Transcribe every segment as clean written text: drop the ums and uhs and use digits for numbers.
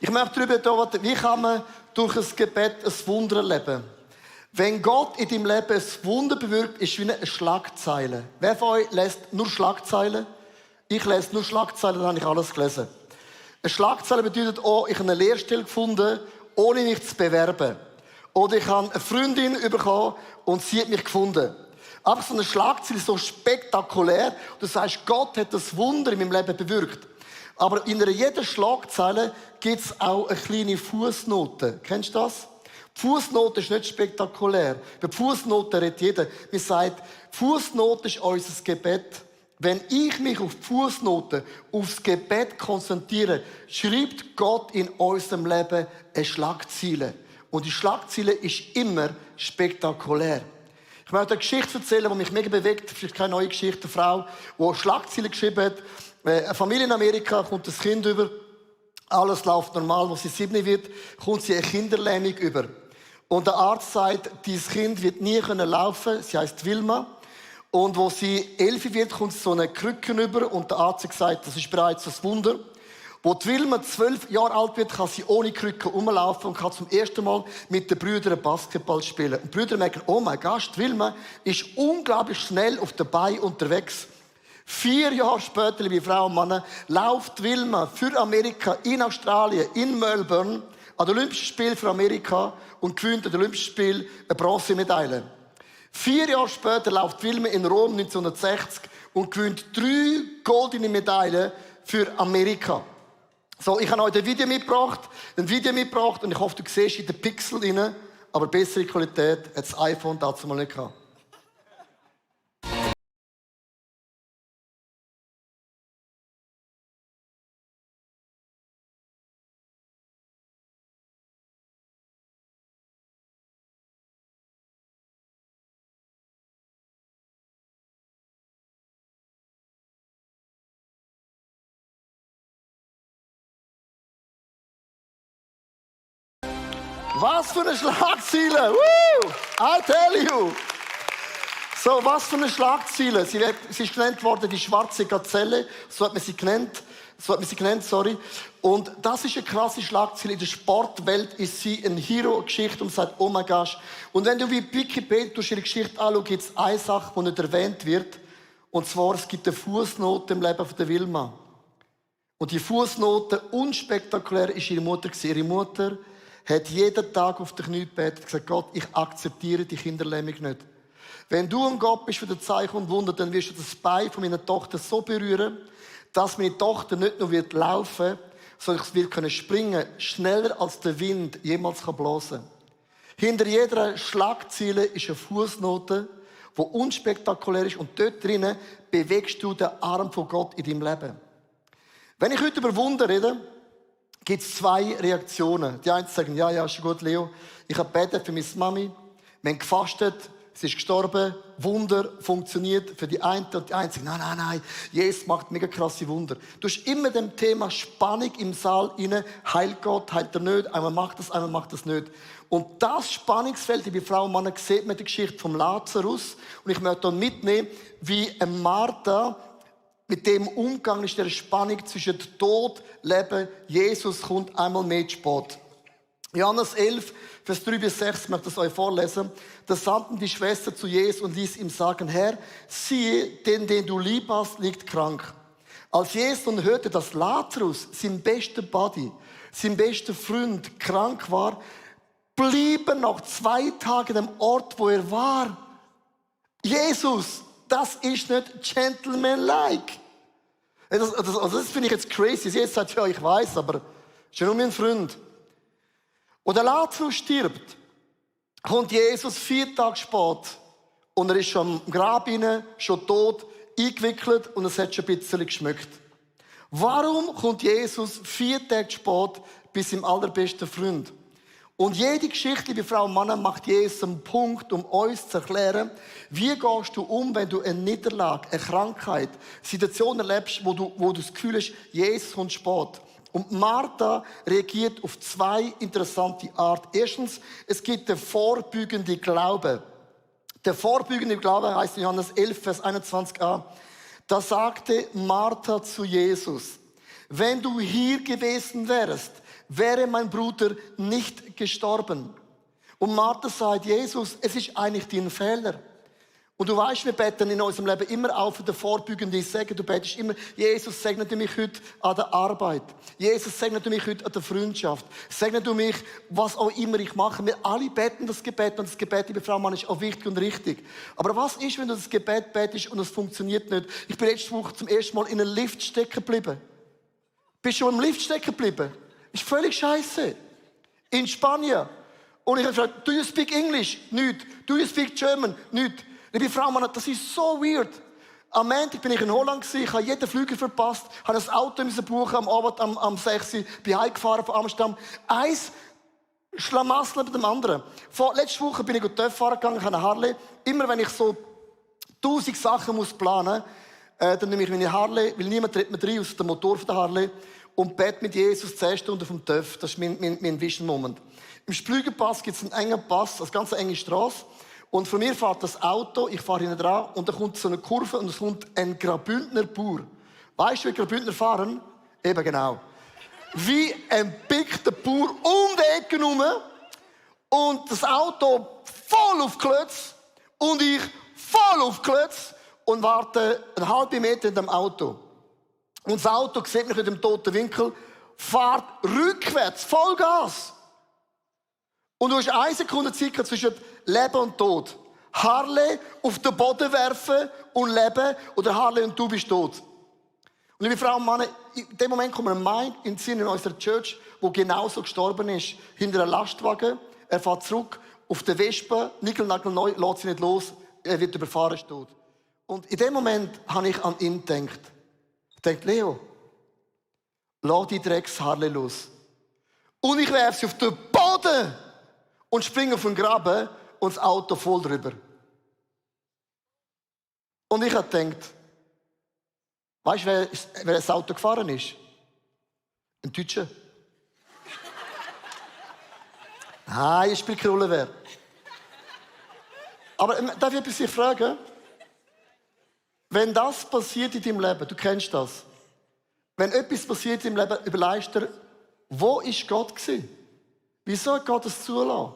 Ich möchte darüber reden, wie kann man durch ein Gebet ein Wunder erleben. Wenn Gott in deinem Leben ein Wunder bewirkt, ist es wie eine Schlagzeile. Wer von euch liest nur Schlagzeilen? Ich lese nur Schlagzeilen, dann habe ich alles gelesen. Eine Schlagzeile bedeutet auch, ich habe eine Lehrstelle gefunden, ohne mich zu bewerben. Oder ich habe eine Freundin bekommen und sie hat mich gefunden. Aber so eine Schlagzeile ist so spektakulär. Du sagst, Gott hat das Wunder in meinem Leben bewirkt. Aber in jeder Schlagzeile gibt es auch eine kleine Fußnote. Kennst du das? Die Fußnote ist nicht spektakulär. Bei Fußnote redet jeder. Wir sagen, Fußnote ist unser Gebet. Wenn ich mich auf die Fußnote, aufs Gebet konzentriere, schreibt Gott in unserem Leben eine Schlagzeile. Und die Schlagzeile ist immer spektakulär. Ich möchte eine Geschichte erzählen, die mich mega bewegt. Vielleicht keine neue Geschichte. Eine Frau, die Schlagzeilen geschrieben hat. Eine Familie in Amerika kommt das Kind über. Alles läuft normal. Als sie 7 wird, kommt sie eine Kinderlähmung über. Und der Arzt sagt, dieses Kind wird nie laufen können. Sie heisst Wilma. Und als sie 11 wird, kommt sie so eine Krücke über. Und der Arzt hat gesagt, das ist bereits ein Wunder. Als die Wilma 12 Jahre alt wird, kann sie ohne Krücke rumlaufen und kann zum ersten Mal mit den Brüdern Basketball spielen. Und die Brüder merken, oh mein Gott, die Wilma ist unglaublich schnell auf den Beinen unterwegs. 4 Jahre später, liebe Frauen und Männer, läuft Wilma für Amerika in Australien, in Melbourne, an den Olympischen Spielen für Amerika und gewinnt an den Olympischen Spielen eine Bronzemedaille. 4 Jahre später läuft Wilma in Rom 1960 und gewinnt 3 goldene Medaillen für Amerika. So, ich habe euch ein Video mitgebracht und ich hoffe, du siehst in den Pixel rein, aber bessere Qualität hat das iPhone dazu mal nicht gehabt. Was für eine Schlagzeile! Woo! I tell you! So, was für eine Schlagzeile. Sie ist genannt worden, die schwarze Gazelle. So hat man sie genannt. Und das ist eine krasse Schlagzeile. In der Sportwelt ist sie eine Hero-Geschichte und sagt, oh mein Gott. Und wenn du wie Wikipedia durch ihre Geschichte anschaust, gibt es eine Sache, die nicht erwähnt wird. Und zwar, es gibt eine Fußnote im Leben von der Wilma. Und die Fußnote, unspektakulär, ist ihre Mutter gewesen. Ihre Mutter hat jeden Tag auf den Knie gebetet und gesagt, Gott, ich akzeptiere die Kinderlähmung nicht. Wenn du ein Gott bist für das Zeichen und Wunder, dann wirst du das Bein von meiner Tochter so berühren, dass meine Tochter nicht nur laufen wird, sondern ich wird springen, schneller als der Wind jemals blasen kann. Hinter jeder Schlagzeile ist eine Fußnote, die unspektakulär ist und dort drinnen bewegst du den Arm von Gott in deinem Leben. Wenn ich heute über Wunder rede, gibt es 2 Reaktionen. Die einen sagen, ja, ist gut, Leo. Ich habe gebetet für meine Mami. Wir haben gefastet. Sie ist gestorben. Wunder funktioniert für die einen. Und die einen sagen, nein. Jesus macht mega krasse Wunder. Du hast immer dem Thema Spannung im Saal rein. Heilt Gott, heilt er nicht. Einmal macht das nicht. Und das Spannungsfeld, liebe Frauen und Männer, sieht man in der Geschichte vom Lazarus. Und ich möchte hier mitnehmen, wie Martha mit dem Umgang ist der Spannung zwischen Tod, Leben. Jesus kommt einmal mehr zu spät. Johannes 11, Vers 3 bis 6, ich möchte das euch vorlesen. Da sandten die Schwester zu Jesus und ließ ihm sagen, Herr, siehe, den du lieb hast, liegt krank. Als Jesus nun hörte, dass Lazarus, sein bester Buddy, sein bester Freund, krank war, blieben noch 2 Tage an dem Ort, wo er war. Jesus, das ist nicht gentleman-like. Das finde ich jetzt crazy. Jesus sagt, ja, ich weiß, aber ist ja nur mein Freund. Und der Lazarus stirbt, kommt Jesus 4 Tage spät und er ist schon am Grab rein, schon tot, eingewickelt und es hat schon ein bisschen geschmeckt. Warum kommt Jesus 4 Tage spät bei seinem allerbesten Freund? Und jede Geschichte, liebe Frauen und Männer, macht Jesus einen Punkt, um uns zu erklären, wie gehst du um, wenn du eine Niederlage, eine Krankheit, eine Situation erlebst, wo du das Gefühl hast, Jesus kommt spät. Und Martha reagiert auf 2 interessante Arten. Erstens, es gibt den vorbeugenden Glauben. Der vorbeugende Glaube heißt in Johannes 11, Vers 21a. Da sagte Martha zu Jesus, wenn du hier gewesen wärst, wäre mein Bruder nicht gestorben. Und Martha sagt, Jesus, es ist eigentlich dein Fehler. Und du weißt, wir beten in unserem Leben immer auch für den vorbeugenden Segen. Du betest immer, Jesus, segne du mich heute an der Arbeit. Jesus, segne du mich heute an der Freundschaft. Segne du mich, was auch immer ich mache. Wir alle beten das Gebet und das Gebet, liebe Frau Mann, ist auch wichtig und richtig. Aber was ist, wenn du das Gebet betest und es funktioniert nicht? Ich bin letzte Woche zum ersten Mal in einem Lift stecken geblieben. Bist schon im Lift stecken geblieben? Ist völlig scheiße. In Spanien. Und ich habe gefragt, do you speak English? Nicht. Do you speak German? Nicht. Liebe Frau, Mann, das ist so weird. Am Montag bin ich in Holland, ich habe jeden Flüger verpasst, habe ein Auto buchen am Abend am 6 Uhr, bin heimgefahren von Amsterdam. Eins Schlamassel mit dem anderen. Letzte Woche bin ich TÜV fahren gegangen, ich habe eine Harley. Immer wenn ich so 1000 Sachen planen muss, dann nehme ich meine Harley, weil niemand tritt mir rein aus dem Motor von der Harley und bete mit Jesus 10 Stunden vom TÜV. Das ist mein Vision-Moment. Im Splügenpass gibt es einen engen Pass, eine ganz enge Straße. Und von mir fährt das Auto, ich fahre hinten dran und dann kommt so eine Kurve und es kommt ein Graubündner Bauer. Weißt du, wie Graubündner fahren? Eben genau. Wie ein pickter Bauer um die Ecke herum und das Auto voll auf Klötz und ich voll auf Klötz und warte einen halben Meter in dem Auto. Und das Auto sieht mich in dem toten Winkel, fährt rückwärts, Vollgas. Und du hast 1 Sekunde Zeit zwischen Leben und Tod. Harley auf den Boden werfen und leben oder Harley und du bist tot. Und liebe Frauen und Männer, in dem Moment kommt ein Mann in den Sinn in unserer Church, der genauso gestorben ist. Hinter einem Lastwagen. Er fährt zurück auf den Wespen, nickelnagelneu, lässt sie nicht los. Er wird überfahren, ist tot. Und in dem Moment habe ich an ihn gedacht. Ich dachte, Leo, lass die Drecks-Harley los. Und ich werfe sie auf den Boden und springe auf den Graben und das Auto voll drüber. Und ich habe gedacht, weißt du, wer das Auto gefahren ist? Ein Deutscher. Nein, ich spiele keine Rolle wer. Aber darf ich etwas fragen? Wenn das passiert in deinem Leben, du kennst das. Wenn etwas passiert in deinem Leben, überlegst du dir, wo ist Gott gewesen? Wieso hat Gott das zulassen?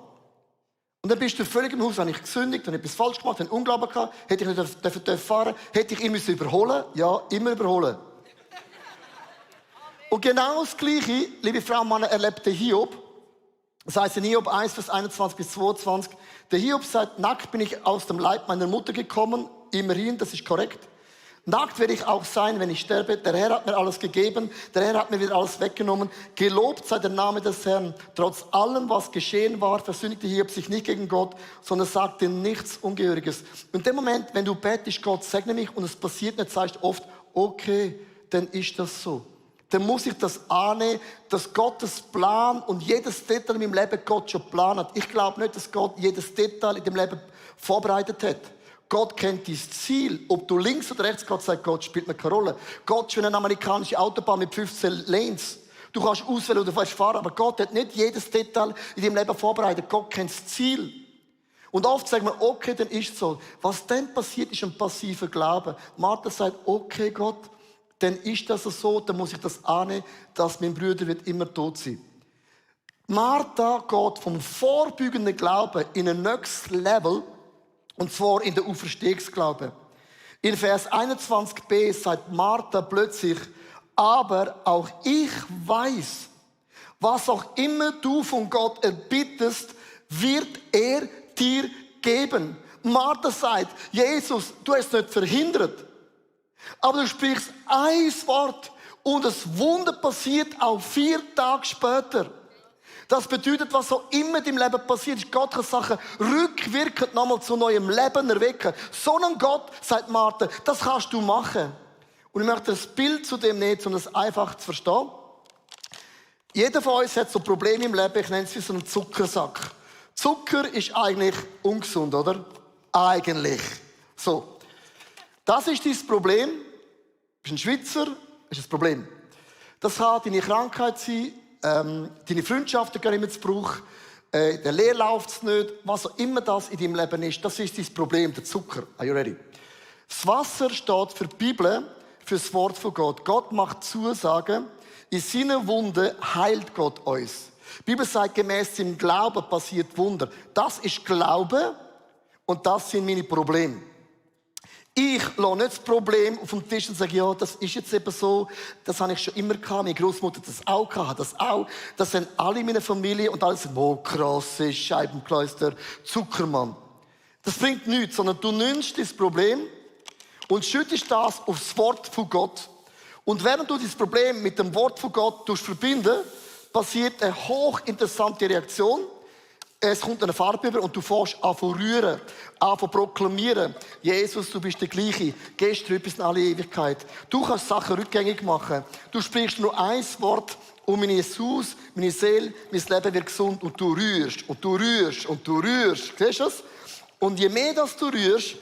Und dann bist du völlig im Haus, habe ich gesündigt, habe etwas falsch gemacht, habe Unglauben gehabt, hätte ich nicht dürfen fahren, hätte ich ihn überholen müssen? Ja, immer überholen. Und genau das Gleiche, liebe Frau und Mann, erlebte Hiob. Das heißt in Hiob 1, Vers 21 bis 22. Der Hiob sagt, nackt bin ich aus dem Leib meiner Mutter gekommen, immerhin, das ist korrekt. Nackt werde ich auch sein, wenn ich sterbe. Der Herr hat mir alles gegeben. Der Herr hat mir wieder alles weggenommen. Gelobt sei der Name des Herrn. Trotz allem, was geschehen war, versündigte Hiob sich nicht gegen Gott, sondern sagte nichts Ungehöriges. Und in dem Moment, wenn du betest, Gott segne mich und es passiert nicht, sagst du oft, okay, dann ist das so. Dann muss ich das annehmen, dass Gottes Plan und jedes Detail in meinem Leben Gott schon geplant hat. Ich glaube nicht, dass Gott jedes Detail in dem Leben vorbereitet hat. Gott kennt dein Ziel. Ob du links oder rechts, Gott sagt, Gott spielt mir keine Rolle. Gott ist wie eine amerikanische Autobahn mit 15 Lanes. Du kannst auswählen, wo du fahren, aber Gott hat nicht jedes Detail in deinem Leben vorbereitet. Gott kennt das Ziel. Und oft sagen wir, okay, dann ist es so. Was dann passiert, ist ein passiver Glaube. Martha sagt, okay, Gott, dann ist das so, dann muss ich das annehmen, dass mein Bruder wird immer tot sein. Martha geht vom vorbeugenden Glauben in ein nächstes Level, und zwar in der Auferstehungsglaube. In Vers 21b sagt Martha plötzlich, aber auch ich weiß, was auch immer du von Gott erbittest, wird er dir geben. Martha sagt, Jesus, du hast es nicht verhindert, aber du sprichst ein Wort und das Wunder passiert auch 4 Tage später. Das bedeutet, was auch immer in deinem Leben passiert ist, Gott kann Sachen rückwirkend nochmal zu neuem Leben erwecken. So ein Gott, sagt Martha, das kannst du machen. Und ich möchte das Bild zu dem nehmen, um das einfach zu verstehen. Jeder von uns hat so Probleme im Leben, ich nenne es wie so einen Zuckersack. Zucker ist eigentlich ungesund, oder? Eigentlich. So. Das ist dein Problem. Du bist ein Schweizer, ist das Problem. Das kann deine Krankheit sein, deine Freundschaften gehen immer zu Bruch, der Lehre läuft nicht, was auch immer das in deinem Leben ist, das ist dein Problem, der Zucker. Are you ready? Das Wasser steht für die Bibel, für das Wort von Gott. Gott macht Zusagen. In seinen Wunden heilt Gott uns. Die Bibel sagt, gemäß dem Glauben passiert Wunder. Das ist Glaube und das sind meine Probleme. Ich lasse nicht das Problem auf dem Tisch und sage, ja, das ist jetzt eben so, das habe ich schon immer gehabt, meine Großmutter hat das auch gehabt, hat das auch. Das sind alle in meiner Familie und alle sagen, oh krass, Scheibenkleister, Zuckermann. Das bringt nichts, sondern du nimmst das Problem und schüttest das aufs Wort von Gott. Und während du dieses Problem mit dem Wort von Gott verbinden, passiert eine hochinteressante Reaktion. Es kommt eine Farbe über und du fährst an zu rühren, an zu proklamieren. Jesus, du bist der Gleiche. Gestern bis in alle Ewigkeit. Du kannst Sachen rückgängig machen. Du sprichst nur ein Wort und mein Jesus, meine Seele, mein Leben wird gesund und du rührst und du rührst und du rührst. Siehst du das? Und je mehr das du rührst,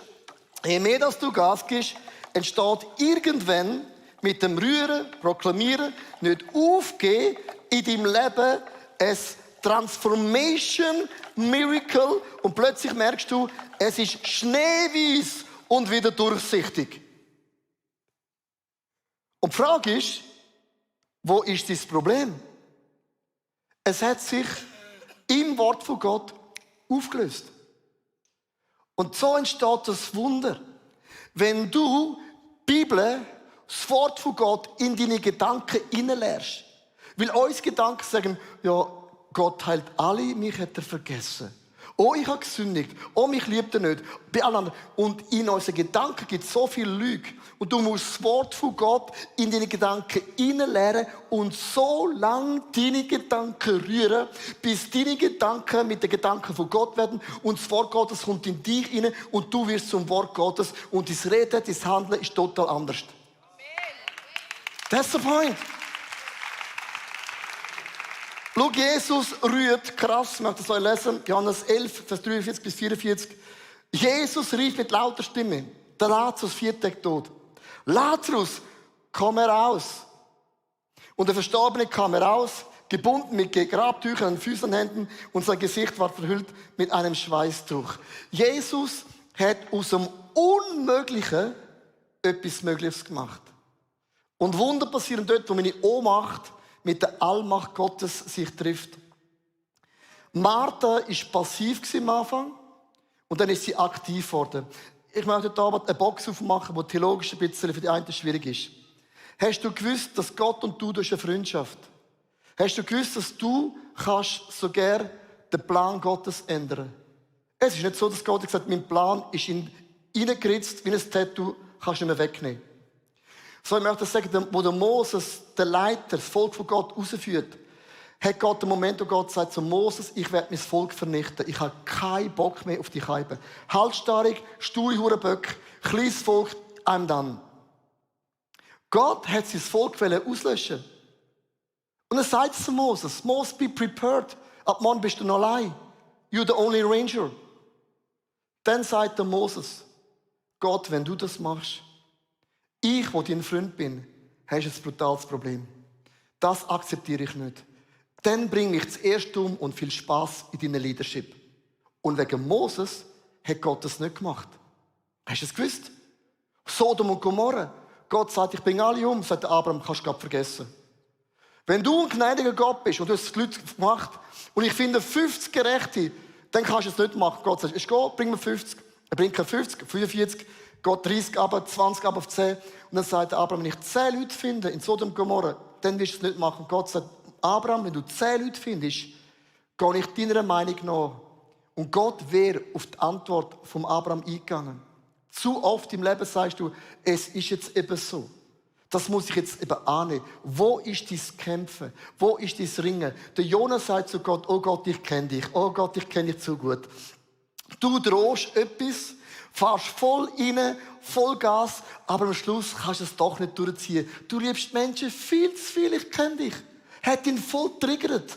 je mehr das du Gas gibst, entsteht irgendwann mit dem Rühren, Proklamieren, nicht aufgehen in deinem Leben es Transformation Miracle und plötzlich merkst du, es ist schneeweiß und wieder durchsichtig. Und die Frage ist, wo ist das Problem? Es hat sich im Wort von Gott aufgelöst. Und so entsteht das Wunder. Wenn du die Bibel, das Wort von Gott in deine Gedanken hineinlehrst. Weil uns Gedanken sagen, ja, Gott heilt alle, mich hat er vergessen. Oh, ich habe gesündigt. Oh, mich liebt er nicht. Bei allen anderen. Und in unseren Gedanken gibt es so viel Lüge. Und du musst das Wort von Gott in deine Gedanken hineinlernen und so lange deine Gedanken rühren, bis deine Gedanken mit den Gedanken von Gott werden und das Wort Gottes kommt in dich hinein und du wirst zum Wort Gottes und dein Reden, dein Handeln ist total anders. That's the point. Schau, Jesus rührt krass, ich möchte das euch lesen, Johannes 11, Vers 43 bis 44. Jesus rief mit lauter Stimme, der Lazarus 4 Tage tot. Lazarus, komm heraus. Und der Verstorbene kam heraus, gebunden mit Grabtüchern an Füßen und Händen und sein Gesicht war verhüllt mit einem Schweißtuch. Jesus hat aus dem Unmöglichen etwas Mögliches gemacht. Und Wunder passieren dort, wo meine Ohnmacht mit der Allmacht Gottes sich trifft. Martha war passiv am Anfang und dann ist sie aktiv geworden. Ich möchte heute Abend eine Box aufmachen, die theologisch ein bisschen für die einen schwierig ist. Hast du gewusst, dass Gott und du durch eine Freundschaft? Hast du gewusst, dass du kannst sogar den Plan Gottes ändern? Es ist nicht so, dass Gott gesagt hat, mein Plan ist hineingeritzt wie ein Tattoo, kannst du nicht mehr wegnehmen. So, ich möchte sagen, wo der Moses, der Leiter, das Volk von Gott rausführt, hat Gott den Moment, wo Gott sagt zu Moses, ich werde mein Volk vernichten. Ich habe keinen Bock mehr auf die Scheibe. Halsstarrig, sture Hurenböcke, kleines Volk, I'm done. Gott hat sein Volk auslöschen. Und er sagt zu Moses, Moses, be prepared. Ab morgen bist du noch allein. You're the only ranger. Dann sagt der Moses, Gott, wenn du das machst, ich, wo dein Freund bin, hast ein brutales Problem. Das akzeptiere ich nicht. Dann bringe ich zuerst um und viel Spaß in deiner Leadership. Und wegen Moses hat Gott das nicht gemacht. Hast du es gewusst? Sodom und Gomorra. Gott sagt, ich bringe alle um. Sagt Abraham, kannst du gerade vergessen. Wenn du ein gnädiger Gott bist und du hast die Leute gemacht und ich finde 50 Gerechte, dann kannst du es nicht machen. Gott sagt, ist gut, bring mir 50. Er bringt keine 50, 45. Gott 30 aber, 20 aber auf 10. Und dann sagt Abraham, wenn ich 10 Leute finde in Sodom und Gomorra, dann wirst du es nicht machen. Gott sagt, Abraham, wenn du 10 Leute findest, gehe ich deiner Meinung nach. Und Gott wäre auf die Antwort von Abraham eingegangen. Zu oft im Leben sagst du, es ist jetzt eben so. Das muss ich jetzt eben annehmen. Wo ist dein Kämpfen? Wo ist dein Ringen? Der Jonas sagt zu Gott, oh Gott, ich kenne dich. Oh Gott, ich kenne dich zu gut. Du drohst etwas, fährst voll rein, voll Gas, aber am Schluss kannst du es doch nicht durchziehen. Du liebst Menschen viel zu viel, ich kenne dich. Hat ihn voll getriggert.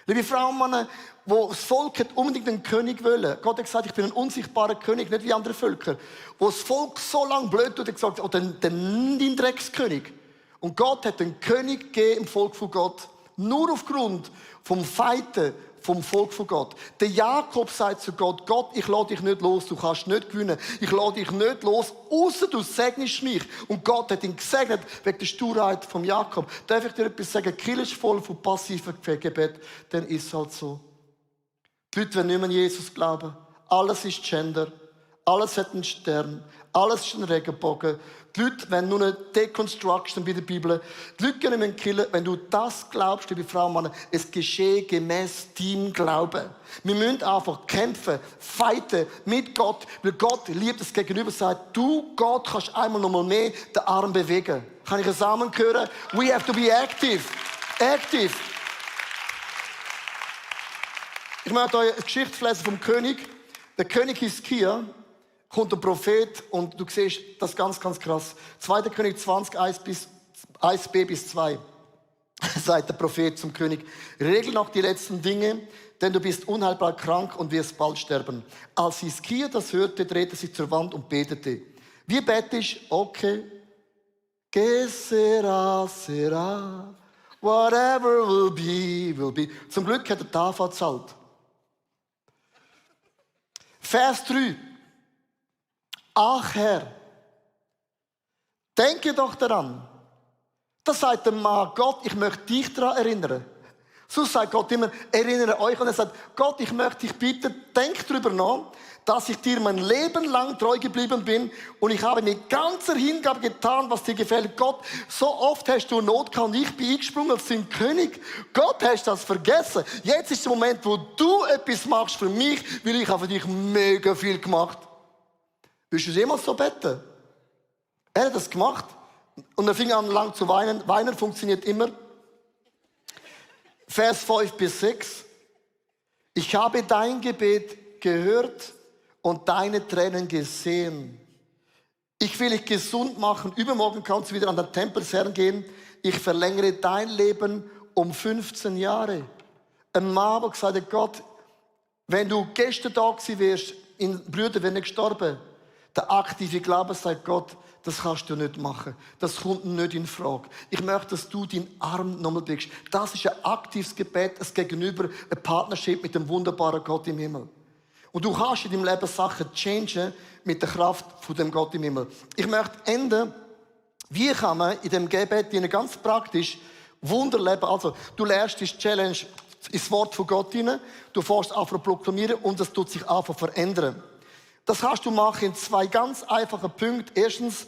Liebe Frauen und Männer, wo das Volk hat unbedingt einen König wollen. Gott hat gesagt, ich bin ein unsichtbarer König, nicht wie andere Völker. Wo das Volk so lange blöd tut, hat gesagt, oh, dann dein Dreckskönig. Und Gott hat einen König gegeben im Volk von Gott. Nur aufgrund vom Fighten vom Volk von Gott. Der Jakob sagt zu Gott, Gott, ich lasse dich nicht los, du kannst nicht gewinnen. Ich lasse dich nicht los, außer du segnest mich. Und Gott hat ihn gesegnet wegen der Sturheit vom Jakob. Darf ich dir etwas sagen? Die Kirche ist voll von passiven Gebet, dann ist es halt so. Die Leute wollen nicht mehr an Jesus glauben. Alles ist Gender. Alles hat einen Stern. Alles ist ein Regenbogen. Die Leute wollen nur eine Deconstruction bei der Bibel. Die Leute gehen nicht mehr in die Kirche. Wenn du das glaubst, liebe Frauen und Männer, es geschehe gemäß deinem Glauben. Wir müssen einfach kämpfen, fighten mit Gott, weil Gott liebt das Gegenüber, sagt, du, Gott, kannst einmal noch mal mehr den Arm bewegen. Kann ich einen Samen hören? We have to be active. Active. Ich möchte euch eine Geschichte lesen vom König. Der König Hiskia, kommt ein Prophet und du siehst das ganz, ganz krass. 2. König 20, 1b bis 2. Sagt der Prophet zum König, regel noch die letzten Dinge, denn du bist unheilbar krank und wirst bald sterben. Als Hiskia das hörte, drehte sich zur Wand und betete. Wie betisch? Okay. Que sera, sera. Whatever will be, will be. Zum Glück hat er Tafel gezahlt. Vers 3. Ach Herr, denke doch daran. Das sagt der Mann, Gott, ich möchte dich daran erinnern. So sagt Gott immer, erinnere euch. Und er sagt, Gott, ich möchte dich bitten, denk darüber nach, dass ich dir mein Leben lang treu geblieben bin und ich habe mit ganzer Hingabe getan, was dir gefällt. Gott, so oft hast du Not gehabt und ich bin eingesprungen als dein König. Gott, hast das vergessen. Jetzt ist der Moment, wo du etwas machst für mich, weil ich habe für dich mega viel gemacht. Willst du jemals so beten? Er hat das gemacht. Und er fing an lang zu weinen. Weinen funktioniert immer. Vers 5 bis 6. Ich habe dein Gebet gehört und deine Tränen gesehen. Ich will dich gesund machen. Übermorgen kannst du wieder an den Tempel des Herrn gehen. Ich verlängere dein Leben um 15 Jahre. Ein Mann, der gesagt hat, Gott, wenn du gestern da gewesen wärst, in Brüder wären nicht gestorben. Der aktive Glaube sagt Gott, das kannst du nicht machen. Das kommt nicht in Frage. Ich möchte, dass du deinen Arm nochmal bewegst. Das ist ein aktives Gebet, ein Gegenüber, eine Partnerschaft mit dem wunderbaren Gott im Himmel. Und du kannst in deinem Leben Sachen changen mit der Kraft von dem Gott im Himmel. Ich möchte enden, wie kann man in dem Gebet ganz praktisch Wunder leben. Also, du lernst die Challenge ins Wort von Gott hinein, du fährst an zu proklamieren und es tut sich an zu verändern. Das kannst du machen in 2 ganz einfachen Punkten. Erstens,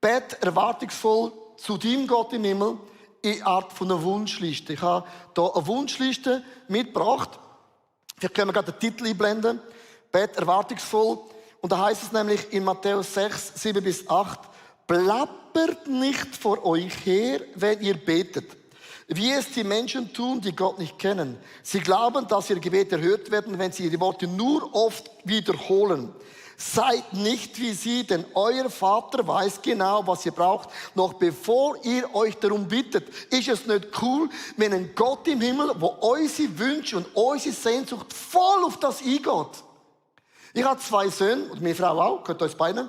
bet erwartungsvoll zu deinem Gott im Himmel in Art von einer Wunschliste. Ich habe hier eine Wunschliste mitgebracht. Vielleicht können wir gerade den Titel einblenden. Bet erwartungsvoll. Und da heißt es nämlich in Matthäus 6, 7 bis 8, plappert nicht vor euch her, wenn ihr betet, wie es die Menschen tun, die Gott nicht kennen. Sie glauben, dass ihre Gebete erhört werden, wenn sie ihre Worte nur oft wiederholen. Seid nicht wie sie, denn euer Vater weiß genau, was ihr braucht, noch bevor ihr euch darum bittet. Ist es nicht cool, wenn ein Gott im Himmel, wo unsere Wünsche und unsere Sehnsucht voll auf das eingeht? Ich habe 2 Söhne, und meine Frau auch, gehört uns beide.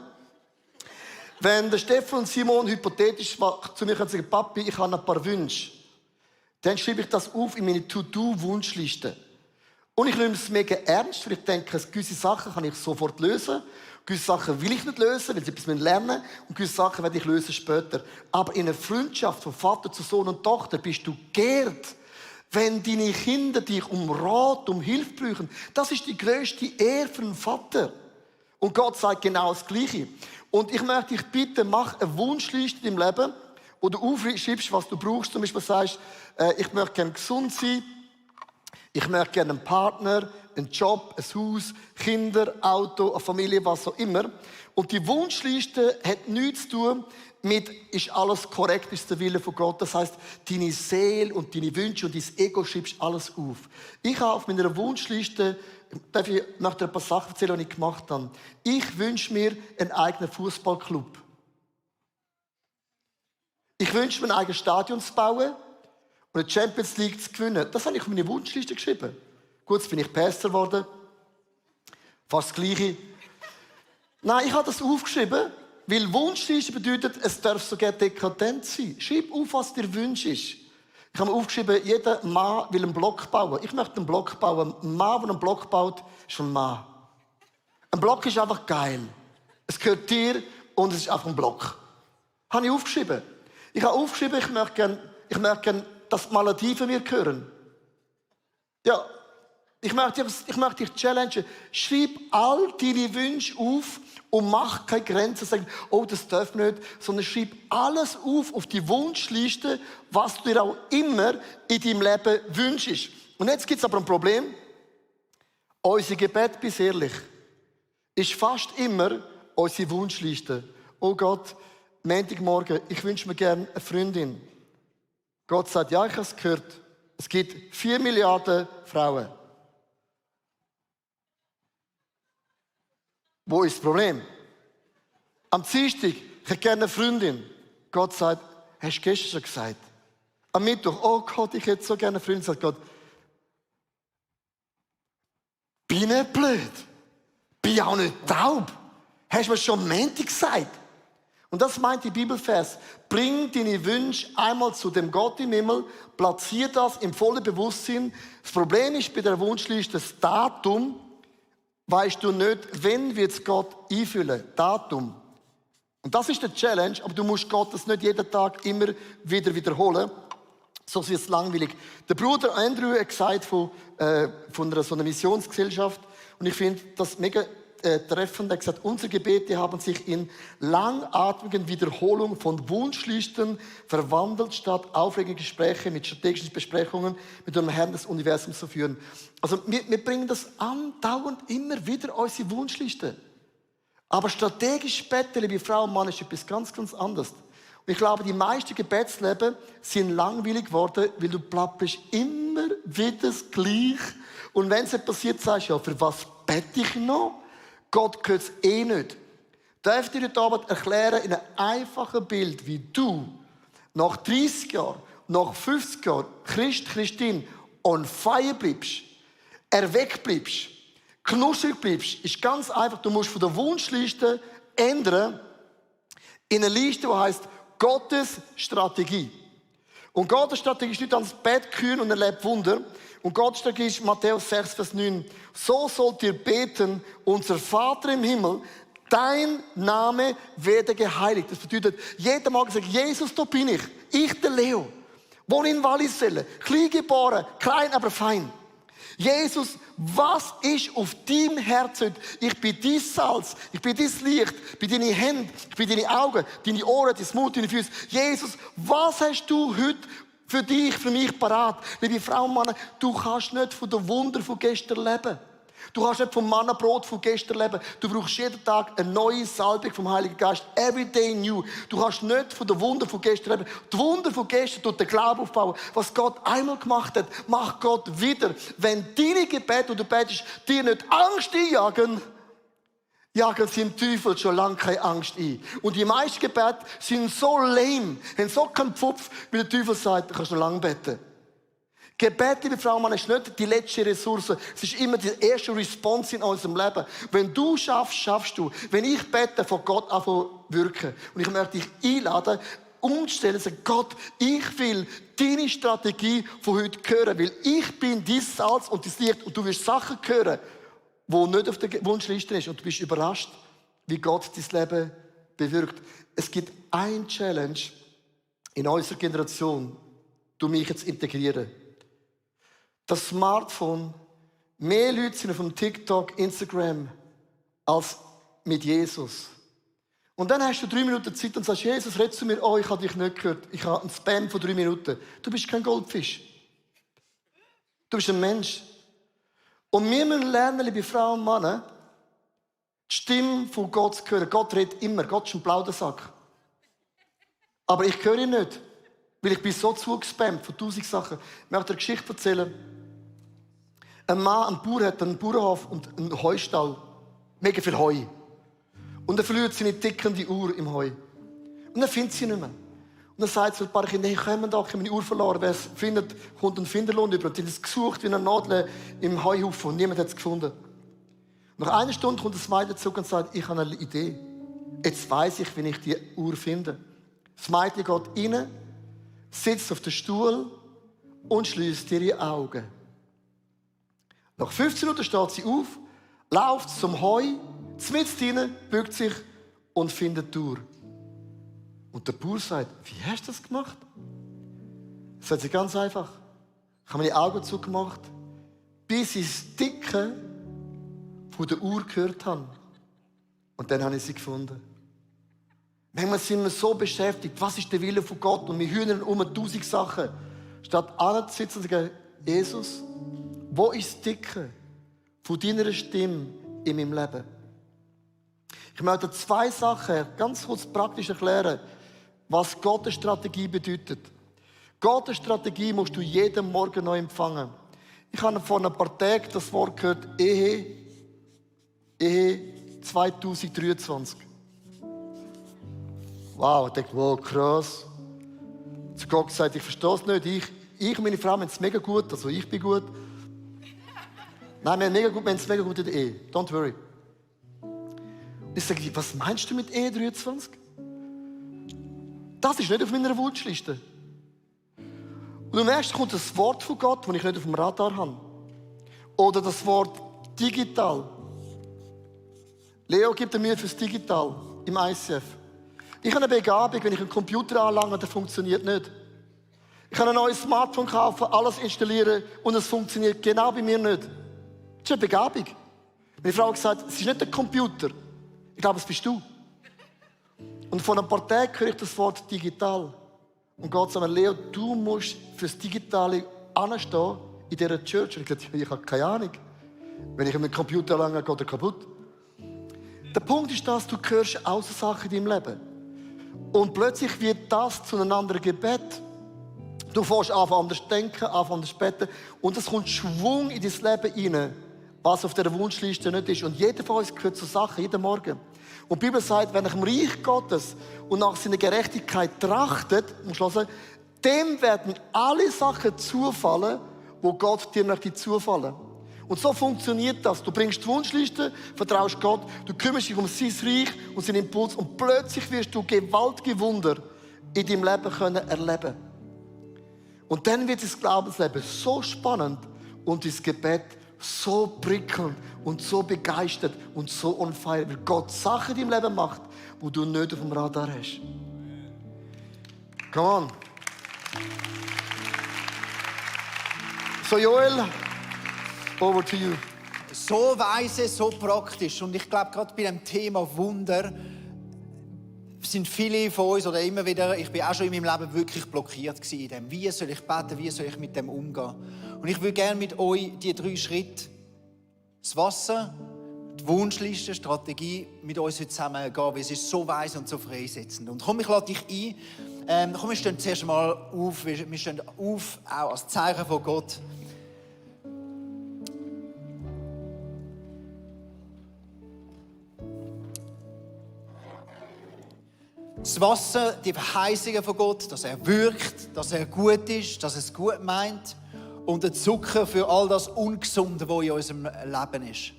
Wenn der Stefan und Simon hypothetisch zu mir sagen, Papi, ich habe ein paar Wünsche, dann schreibe ich das auf in meine To-Do-Wunschliste. Und ich nehme es mega ernst, weil ich denke, gewisse Sachen kann ich sofort lösen. Gewisse Sachen will ich nicht lösen, weil sie etwas lernen müssen. Und gewisse Sachen werde ich lösen später. Aber in einer Freundschaft von Vater zu Sohn und Tochter bist du geehrt, wenn deine Kinder dich um Rat, um Hilfe brauchen. Das ist die grösste Ehre für einen Vater. Und Gott sagt genau das Gleiche. Und ich möchte dich bitten, mach eine Wunschliste im Leben, wo du aufschreibst, was du brauchst. Zum Beispiel sagst, ich möchte gerne gesund sein, ich möchte gerne einen Partner, einen Job, ein Haus, Kinder, Auto, eine Familie, was auch immer. Und die Wunschliste hat nichts zu tun mit, ist alles korrekt, ist der Wille von Gott. Das heisst, deine Seele und deine Wünsche und dein Ego schreibst alles auf. Ich habe auf meiner Wunschliste, darf ich nachher ein paar Sachen erzählen, die ich gemacht habe. Ich wünsche mir einen eigenen Fußballclub. Ich wünsche mir ein eigenes Stadion zu bauen und eine Champions League zu gewinnen. Das habe ich auf meine Wunschliste geschrieben. Gut, jetzt bin ich Pastor geworden. Fast das Gleiche. Nein, ich habe das aufgeschrieben, weil Wunschliste bedeutet, es darf sogar dekadent sein. Schreib auf, was dir Wunsch ist. Ich habe mir aufgeschrieben, jeder Mann will einen Block bauen. Ich möchte einen Block bauen. Ein Mann, der einen Block baut, ist ein Mann. Ein Block ist einfach geil. Es gehört dir und es ist einfach ein Block. Habe ich aufgeschrieben. Ich habe aufgeschrieben, ich möchte gerne, dass die Malediven mir gehören. Ja, ich möchte dich challengen. Schreib all deine Wünsche auf und mach keine Grenzen. Sag, oh, das darf nicht. Sondern schreib alles auf die Wunschliste, was du dir auch immer in deinem Leben wünschst. Und jetzt gibt es aber ein Problem. Unser Gebet, bis ehrlich, ist fast immer unsere Wunschliste. Oh Gott, Montagmorgen, ich wünsche mir gerne eine Freundin. Gott sagt, ja, ich habe es gehört. Es gibt 4 Milliarden Frauen. Wo ist das Problem? Am Dienstag, ich hätte gerne eine Freundin. Gott sagt, hast du gestern schon gesagt? Am Mittwoch, oh Gott, ich hätte so gerne eine Freundin. Sagt Gott, bin nicht blöd. Bin auch nicht taub. Hast du mir schon am Montag gesagt? Und das meint die Bibelvers. Bring deine Wünsche einmal zu dem Gott im Himmel, platziere das im vollen Bewusstsein. Das Problem ist bei der Wunschliste das Datum. Weißt du nicht, wann wird es Gott einfüllen? Datum. Und das ist der Challenge, aber du musst Gott das nicht jeden Tag immer wieder wiederholen. Sonst wird es langweilig. Der Bruder Andrew hat gesagt von so einer Missionsgesellschaft, und ich finde das mega treffend. Er hat gesagt, unsere Gebete haben sich in langatmigen Wiederholungen von Wunschlisten verwandelt, statt aufregende Gespräche mit strategischen Besprechungen mit dem Herrn des Universums zu führen. Also wir bringen das andauernd immer wieder unsere Wunschliste. Aber strategisch beten, liebe Frau und Mann, ist etwas ganz, ganz anderes. Und ich glaube, die meisten Gebetsleben sind langweilig geworden, weil du plappst immer wieder das Gleiche. Und wenn es nicht passiert, sagst du, ja, für was bete ich noch? Gott gehört es eh nicht. Darf ich dir heute Abend erklären, in einem einfachen Bild, wie du nach 30 Jahren, nach 50 Jahren Christin on fire bleibst, erweckt bleibst, knusprig bleibst, ist ganz einfach. Du musst von der Wunschliste ändern in eine Liste, die heisst Gottes Strategie. Und Gottes Strategie ist nicht ans Bett kühn und erlebt Wunder. Und Gottes Strategie ist Matthäus 6, Vers 9. So sollt ihr beten, unser Vater im Himmel, dein Name werde geheiligt. Das bedeutet, jeden Morgen sagt Jesus, da bin ich. Ich, der Leo. Wohne in Wallisellen. Klein geboren, klein, aber fein. Jesus, was ist auf deinem Herzen? Ich bin dein Salz, ich bin dein Licht, ich bin deine Hände, ich bin deine Augen, deine Ohren, dein Mund, deine Füße. Jesus, was hast du heute für dich, für mich parat? Liebe Frau und Mann, du kannst nicht von den Wundern von gestern leben. Du kannst nicht vom Mannenbrot von gestern leben. Du brauchst jeden Tag eine neue Salbung vom Heiligen Geist. Every day new. Du kannst nicht von den Wundern von gestern leben. Die Wunder von gestern tut den Glauben aufbauen. Was Gott einmal gemacht hat, macht Gott wieder. Wenn deine Gebete, und du betest, dir nicht Angst einjagen, jagen sie im Teufel schon lange keine Angst ein. Und die meisten Gebete sind so lame, haben so keinen Pfupf, wie der Teufel sagt, du kannst noch lange beten. Gebet, liebe Frau und Mann, ist nicht die letzte Ressource. Es ist immer die erste Response in unserem Leben. Wenn du schaffst, schaffst du. Wenn ich bete, von Gott anfangen wirken. Und ich möchte dich einladen, umzustellen, sagen, Gott, ich will deine Strategie von heute hören, weil ich bin dein Salz und dein Licht und du wirst Sachen hören, die nicht auf der Wunschliste sind. Und du bist überrascht, wie Gott dein Leben bewirkt. Es gibt eine Challenge in unserer Generation, du mich jetzt integrieren. Das Smartphone, mehr Leute sind auf dem TikTok, Instagram, als mit Jesus. Und dann hast du 3 Minuten Zeit und sagst, Jesus, red zu mir, oh, ich habe dich nicht gehört. Ich habe einen Spam von 3 Minuten. Du bist kein Goldfisch. Du bist ein Mensch. Und wir müssen lernen, liebe Frauen und Männer, die Stimme von Gott zu hören. Gott redet immer. Gott ist ein Plaudersack. Aber ich höre ihn nicht. Weil ich bin so zugespammt von 1000 Sachen. Ich möchte dir eine Geschichte erzählen. Ein Mann, ein Bauer, hat einen Bauernhof und einen Heustall. Mega viel Heu. Und er verliert seine tickende Uhr im Heu. Und er findet sie nicht mehr. Und dann sagt so ein paar Kinder, hey, kommen da, ich habe meine Uhr verloren. Wer es findet, kommt ein Finderlohn über. Und die haben es gesucht wie eine Nadel im Heuhaufen und niemand hat es gefunden. Nach einer Stunde kommt das Mädchen zurück und sagt, ich habe eine Idee. Jetzt weiss ich, wie ich die Uhr finde. Das Mädchen geht rein, sitzt auf den Stuhl und schließt ihre Augen. Nach 15 Minuten steht sie auf, läuft zum Heu, mitten hinein, bückt sich und findet die Uhr. Und der Bauer sagt, wie hast du das gemacht? Das sagt sie ganz einfach. Ich habe meine Augen zugemacht, bis ich das Ticken von der Uhr gehört habe. Und dann habe ich sie gefunden. Manchmal sind wir so beschäftigt, was ist der Wille von Gott? Und wir hören um 1000 Sachen. Statt anzusitzen und zu sagen, Jesus, wo ist das Ticken von deiner Stimme in meinem Leben? Ich möchte 2 Sachen ganz kurz praktisch erklären, was Gottes Strategie bedeutet. Gottes Strategie musst du jeden Morgen neu empfangen. Ich habe vor ein paar Tagen das Wort gehört, Ehe 2023. Wow, ich dachte, wow, krass. Zu Gott gesagt, ich verstehe es nicht. Ich und meine Frau haben es mega gut, also ich bin gut. Nein, wir haben es mega gut in der Ehe. Don't worry. Ich sage, was meinst du mit Ehe 23? Das ist nicht auf meiner Wunschliste. Und am nächsten kommt das Wort von Gott, das ich nicht auf dem Radar habe. Oder das Wort digital. Leo gibt mir fürs Digital im ICF. Ich habe eine Begabung, wenn ich einen Computer anlange, der funktioniert nicht. Ich kann ein neues Smartphone kaufen, alles installieren und es funktioniert genau bei mir nicht. Das ist eine Begabung. Meine Frau hat gesagt, es ist nicht der Computer. Ich glaube, es bist du. Und vor ein paar Tagen höre ich das Wort digital. Und Gott sagt mir, Leo, du musst für das Digitale anstehen in dieser Church. Und ich gesagt, ich habe keine Ahnung. Wenn ich mit dem Computer lange geht er kaputt. Der Punkt ist, dass du hörst außer Sachen in deinem Leben. Und plötzlich wird das zu einem anderen Gebet. Du fährst an anders denken, an anders beten. Und es kommt Schwung in dein Leben rein, was auf der Wunschliste nicht ist. Und jeder von uns gehört zu Sachen, jeden Morgen. Und die Bibel sagt, wenn nach dem Reich Gottes und nach seiner Gerechtigkeit trachtet, muss ich hören, dem werden alle Sachen zufallen, wo Gott dir möchte zufallen. Und so funktioniert das. Du bringst die Wunschliste, vertraust Gott, du kümmerst dich um sein Reich und seinen Impuls und plötzlich wirst du gewaltige Wunder in deinem Leben können erleben. Und dann wird das Glaubensleben so spannend und das Gebet so prickelnd und so begeistert und so on fire, weil Gott Sachen in deinem Leben macht, die du nicht auf dem Radar hast. Come on. So Joel, over to you. So weise, so praktisch. Und ich glaube, gerade bei dem Thema Wunder sind viele von uns oder immer wieder, ich bin auch schon in meinem Leben wirklich blockiert gewesen in dem. Wie soll ich beten, wie soll ich mit dem umgehen? Und ich würde gerne mit euch die 3 Schritte, das Wasser, die Wunschliste, Strategie, mit uns heute zusammen gehen, weil es ist so weise und so freisetzend. Und komm, ich lade dich ein. Komm, wir stehen zuerst mal auf. Wir stehen auf, auch als Zeichen von Gott. Das Wasser, die Verheißungen von Gott, dass er wirkt, dass er gut ist, dass er es gut meint. Und der Zucker für all das Ungesunde, was in unserem Leben ist.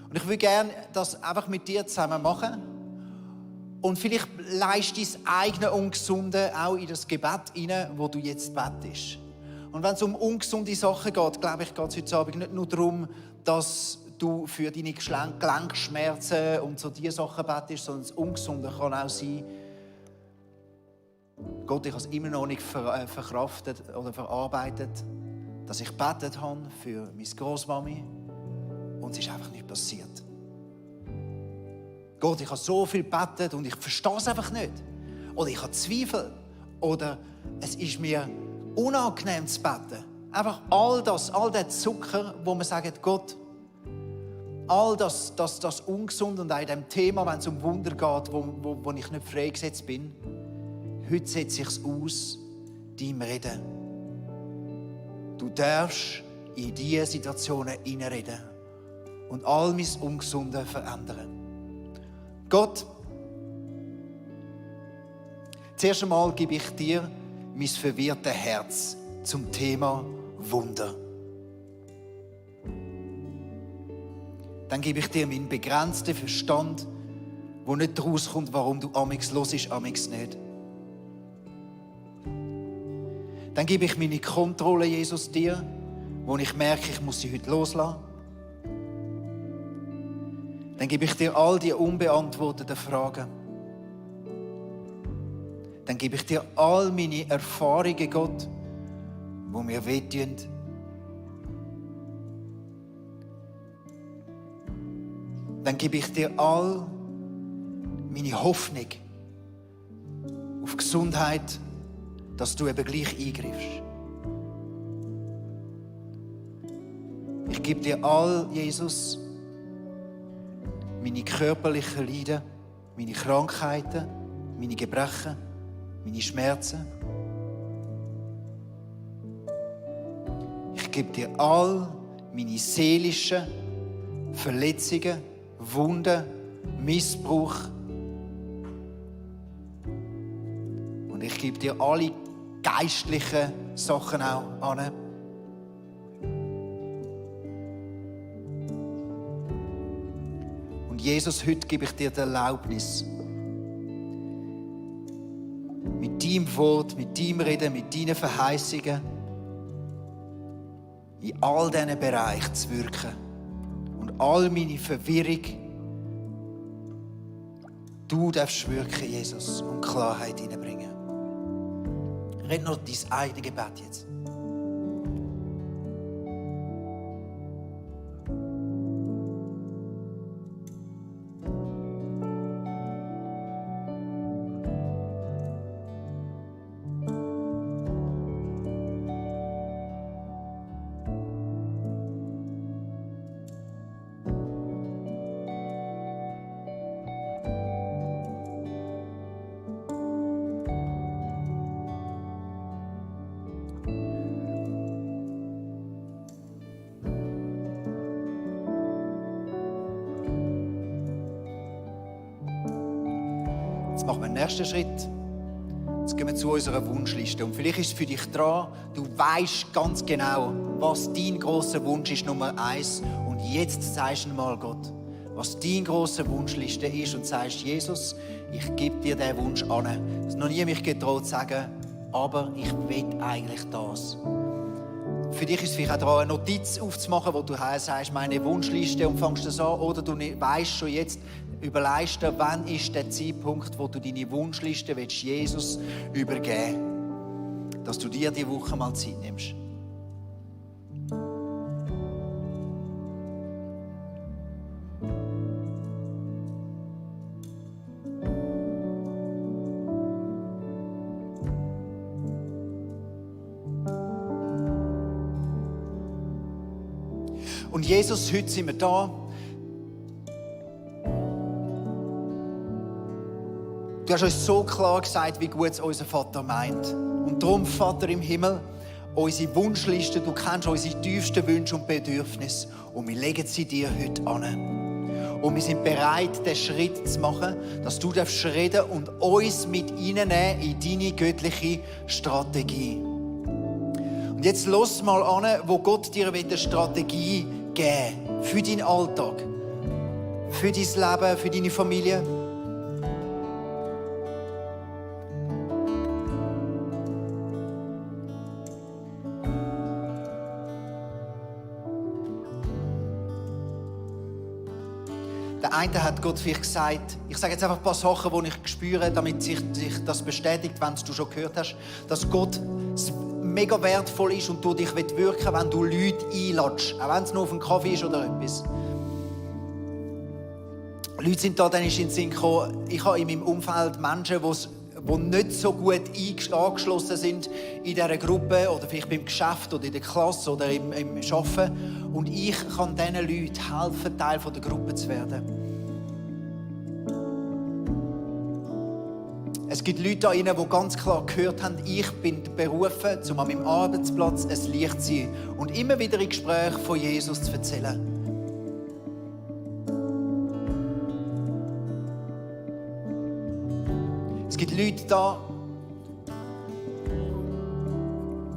Und ich würde gerne das einfach mit dir zusammen machen. Und vielleicht leist dein eigene Ungesunde auch in das Gebet hinein, wo du jetzt betest. Und wenn es um ungesunde Sachen geht, glaube ich, geht es heute Abend nicht nur darum, dass du für deine Gelenkschmerzen und so diese Sachen betest, sondern das Ungesunde kann auch sein, Gott, ich habe es immer noch nicht verkraftet oder verarbeitet, dass ich gebetet habe für meine Großmami und es ist einfach nicht passiert. Gott, ich habe so viel gebetet und ich verstehe es einfach nicht. Oder ich habe Zweifel. Oder es ist mir unangenehm zu beten. Einfach all der Zucker, wo man sagt, Gott, all das Ungesund und auch in dem Thema, wenn es um Wunder geht, wo ich nicht freigesetzt bin, heute setze ich es aus, deinem Reden. Du darfst in diese Situationen hineinreden und all mein Ungesunde verändern. Gott, zuerst einmal gebe ich dir mein verwirrtes Herz zum Thema Wunder. Dann gebe ich dir meinen begrenzten Verstand, wo nicht rauskommt, warum du amigs hörst, amigs nicht. Dann gebe ich meine Kontrolle, Jesus, dir, wo ich merke, ich muss sie heute loslassen. Dann gebe ich dir all die unbeantworteten Fragen. Dann gebe ich dir all meine Erfahrungen, Gott, die mir wehtun. Dann gebe ich dir all meine Hoffnung auf Gesundheit, dass du eben gleich eingreifst. Ich gebe dir all, Jesus, meine körperlichen Leiden, meine Krankheiten, meine Gebrechen, meine Schmerzen. Ich gebe dir all meine seelischen Verletzungen, Wunden, Missbrauch. Und ich gebe dir alle geistlichen Sachen auch an. Und Jesus, heute gebe ich dir die Erlaubnis, mit deinem Wort, mit deinem Reden, mit deinen Verheißungen in all diesen Bereichen zu wirken und all meine Verwirrung, du darfst wirken, Jesus, und Klarheit hineinbringen. Red noch dein eigenes Gebet jetzt. Jetzt machen wir den nächsten Schritt. Jetzt gehen wir zu unserer Wunschliste. Und vielleicht ist es für dich dran, du weißt ganz genau, was dein grosser Wunsch ist, Nummer 1. Und jetzt sagst du mal Gott, was dein grosser Wunschliste ist und sagst, Jesus, ich gebe dir diesen Wunsch an. Es noch nie mich getraut zu sagen, aber ich will eigentlich das. Für dich ist es vielleicht auch daran, eine Notiz aufzumachen, wo du sagst, meine Wunschliste, und fängst das an. Oder du weißt schon jetzt, überlegst dir, wann ist der Zeitpunkt, wo du deine Wunschliste Jesus übergeben willst. Dass du dir diese Woche mal Zeit nimmst. Und Jesus, heute sind wir da. Du hast uns so klar gesagt, wie gut es unser Vater meint. Und darum, Vater im Himmel, unsere Wunschliste, du kennst unsere tiefsten Wünsche und Bedürfnisse. Und wir legen sie dir heute an. Und wir sind bereit, den Schritt zu machen, dass du reden und uns mit reinnehmen in deine göttliche Strategie. Und jetzt los mal an, wo Gott dir eine Strategie geben will. Für deinen Alltag, für dein Leben, für deine Familie. Der eine hat Gott vielleicht gesagt, ich sage jetzt einfach ein paar Sachen, die ich spüre, damit sich das bestätigt, wenn du schon gehört hast, dass Gott mega wertvoll ist und du dich wirken will, wenn du Leute einlädst, auch wenn es nur auf einen Kaffee ist oder etwas. Leute sind da, dann ist in den Sinn gekommen, ich habe in meinem Umfeld Menschen, die nicht so gut angeschlossen sind in dieser Gruppe oder vielleicht beim Geschäft oder in der Klasse oder im Arbeiten. Und ich kann diesen Leuten helfen, Teil der Gruppe zu werden. Es gibt Leute da drinnen, die ganz klar gehört haben, ich bin berufen, um an meinem Arbeitsplatz ein Licht zu sein und immer wieder in Gesprächen von Jesus zu erzählen. Es gibt Leute da,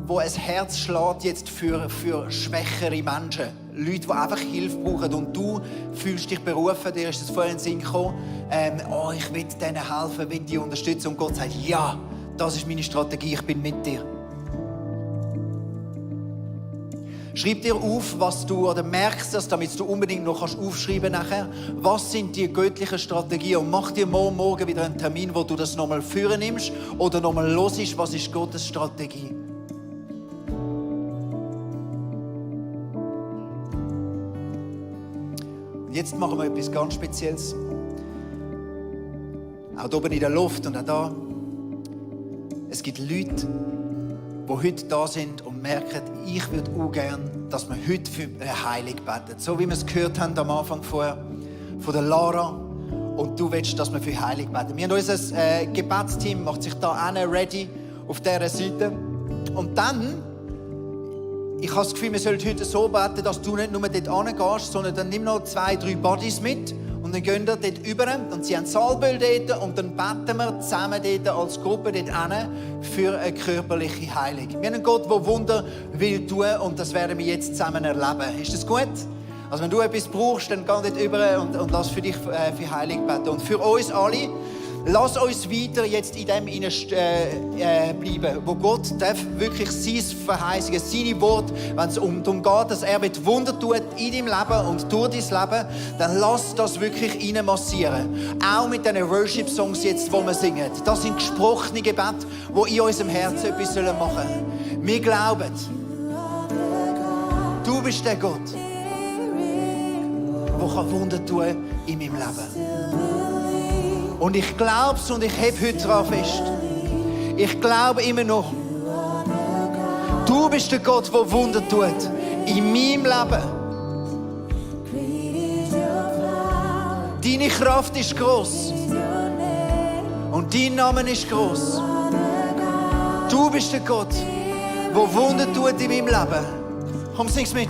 wo ein Herz schlägt jetzt für schwächere Menschen. Leute, die einfach Hilfe brauchen. Und du fühlst dich berufen, dir ist es vorhin in den Sinn gekommen, ich will denen helfen, will die unterstützen. Und Gott sagt, ja, das ist meine Strategie, ich bin mit dir. Schreib dir auf, was du, oder merkst das, damit du unbedingt noch aufschreiben kannst nachher. Was sind die göttlichen Strategien? Und mach dir morgen wieder einen Termin, wo du das nochmal führen nimmst oder nochmal hörst, was ist Gottes Strategie. Und jetzt machen wir etwas ganz Spezielles. Auch oben in der Luft und auch da. Es gibt Leute, die heute da sind und merken, ich würde auch gerne, dass wir heute für eine Heilung beten. So wie wir es gehört haben am Anfang vorher von der Lara. Und du willst, dass wir für Heilung beten. Wir haben unser Gebetsteam, macht sich da ready auf dieser Seite. Und dann, ich habe das Gefühl, wir sollten heute so beten, dass du nicht nur dort hingehst, sondern dann nimm noch 2, 3 Buddies mit. Und dann gehen wir dort rüber und sie haben Salböl dort und dann beten wir zusammen dort als Gruppe dort hin für eine körperliche Heilung. Wir haben einen Gott, der Wunder will tun und das werden wir jetzt zusammen erleben. Ist das gut? Also wenn du etwas brauchst, dann geh dort rüber und lass für dich für Heilung beten. Und für uns alle, lass uns weiter jetzt in dem bleiben, wo Gott darf wirklich seine Verheißungen, seine Worte, wenn es darum geht, dass er Wunder tut in deinem Leben und durch dein Leben, dann lass das wirklich rein massieren. Auch mit diesen Worship-Songs jetzt, die wir singen. Das sind gesprochene Gebete, die in unserem Herzen etwas machen sollen. Wir glauben, du bist der Gott, der Wunder tun kann in meinem Leben. Und ich glaube es und ich habe heute daran fest. Ich glaube immer noch, du bist der Gott, der Wunder tut in meinem Leben. Deine Kraft ist gross und dein Name ist gross. Du bist der Gott, der Wunder tut in meinem Leben. Komm, sing's mit.